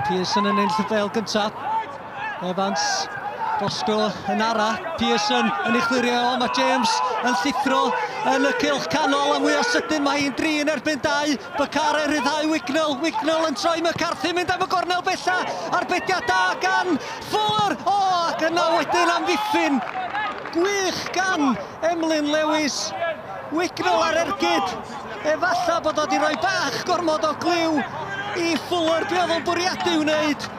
Pearson yn ennill y bêl gyntaf. Evans, Roscrow yn ara. Pearson yn ei chlirio o. Mae James yn llithro yn y cylch canol a mwyaf sydyn mae hi'n 3 yn erbyn 2. Bakare rhyddhau Wignall. Wignall yn troi McCarthy mynd am y gornel bella. Arbediad da gan Fuller. O, ac yna wedyn amddiffyn gwych gan Emlyn Lewis. Wignall ar ergyd. Efalla bod o wedi rhoi bach gormod o gliw i Fuller be oedd o'n bwriadu wneud.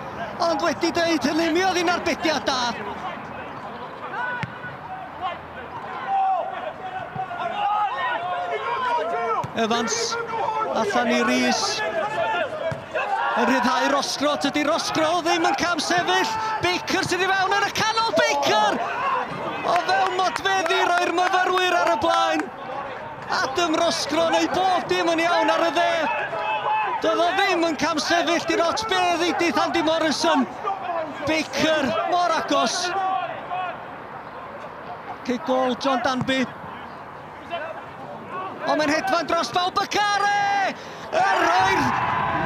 Ond wedi dweud hynny, mi oedd hi'n arbediad da. Evans, allan i Rees. Yn rhyddhau Roscrow, tydi Roscrow ddim yn cam sefyll. Baker sydd i fewn yn y canol, Baker! O fewn modfeddi roi'r myfyrwyr ar y blaen. Adam Roscrow neu bob dim yn iawn ar y dde. Doedd o ddim yn cam sefyll, di'r ots be ddeudith Andy Morrison. Baker mor agos. Cic gôl John Danby. Ond mae'n hedfan dros bawb, Bakare! Yr rhoi'r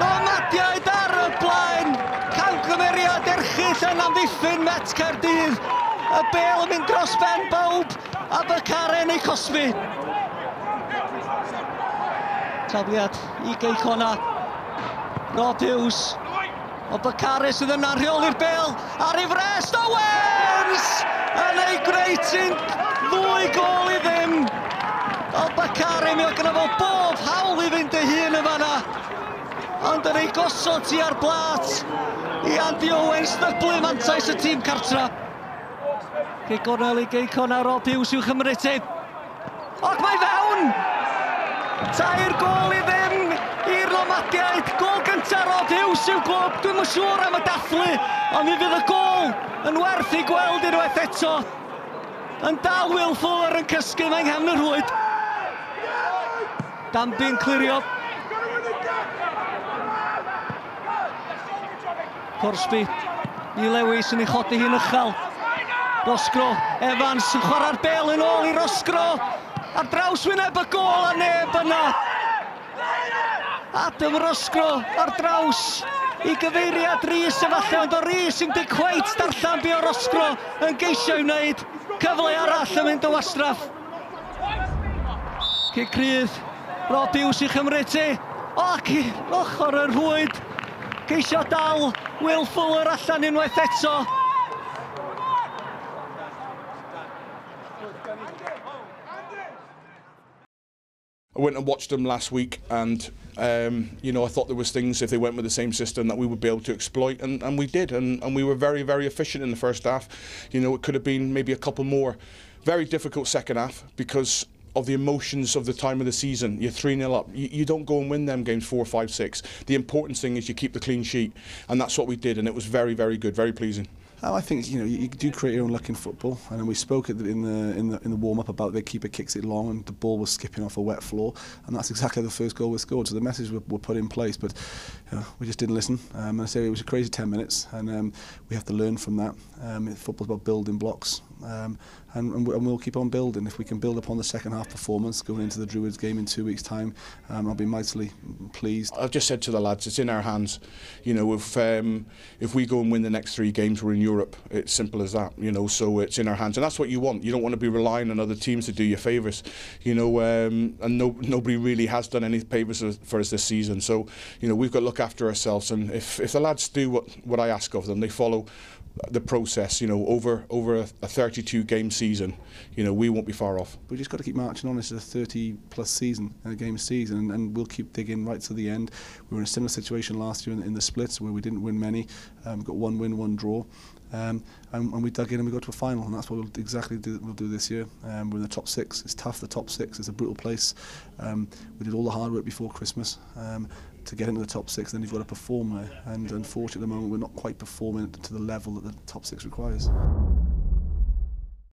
nomadiaid ar y blaen. Camgymeriad erchyll yn amddiffyn Met Caerdydd. Y bêl yn mynd dros ben bawb a Bakare yn ei cosbi. Tafliad i Gei Connah. Rob Hughes. O Bakare sydd yna'n rheoli'r bêl ar ei frest. Owens! Yn ei gwneud sy'n 2 gôl i ddim. O Bakare, mi oedd gyda fo bob hawl i fynd ei hun yn fanna. Ond yn ei gosod ti ar blat i Andy Owens ddyblu mantais y tîm cartra. Cic gornel i Gei Connah, Rob Hughes i'w chymryd ti. Ac mae fewn! 3 gôl i ddim i'r Nomadiaid. Gôl gyntaf Rob Hughes i'w glwb. Dwi'm yn siŵr am y dathlu, ond mi fydd y gôl yn werth ei gweld unwaith eto. Yn dal Will Fuller yn cysgu, mae'n nghefn y rhwyd. Danby'n clirio. Corsby i Lewis yn ei chodi hi'n uchel. Roscrow, Evans yn chwarae'r bêl yn ôl i Roscrow. Ar draws wyneb y gôl a neb yna. Adam Roscrow ar draws i gyfeiriad Rhys efallai, ond o Rhys sy'n di cweit darllen be o Roscrow yn geisio i wneud. Cyfle arall yn mynd o wastraff. Cic rydd, Rob Hughes i chymryd ti. Ac i ochr y rhwyd. Geisio dal Will Fuller allan unwaith eto. I went and watched them last week, and you know, I thought there was things, if they went with the same system, that we would be able to exploit, and we did, and we were very, very efficient in the first half. You know, it could have been maybe a couple more. Very difficult second half because of the emotions of the time of the season. You're 3-0 up. You don't go and win them games 4, 5, 6. The important thing is you keep the clean sheet, and that's what we did, and it was very, very good, very pleasing. I think, you know, you do create your own luck in football, and we spoke in the warm-up about their keeper kicks it long and the ball was skipping off a wet floor, and that's exactly the first goal we scored. So the message were put in place, but you know, we just didn't listen. And I say it was a crazy 10 minutes, and we have to learn from that. Football's about building blocks, and we'll keep on building. If we can build upon the second half performance going into the Druids game in 2 weeks' time, I'll be mightily pleased. I've just said to the lads, it's in our hands. You know, if we go and win the next 3 games, we're in Europe. It's simple as that, you know, so it's in our hands, and that's what you want. You don't want to be relying on other teams to do you favours, you know, and nobody really has done any favours for us this season. So, you know, we've got to look after ourselves, and if the lads do what I ask of them, they follow the process, you know, over a 32-game season, you know, we won't be far off. We just got to keep marching on. This is a 30-plus season, a game season, and we'll keep digging right to the end. We were in a similar situation last year in the splits where we didn't win many, got 1 win, 1 draw. And we dug in and we got to a final, and that's what we'll exactly do, we'll do this year. We're in the top 6. It's tough, the top 6. It's a brutal place. We did all the hard work before Christmas to get into the top 6. Then you've got to perform there, and unfortunately at the moment we're not quite performing to the level that the top 6 requires.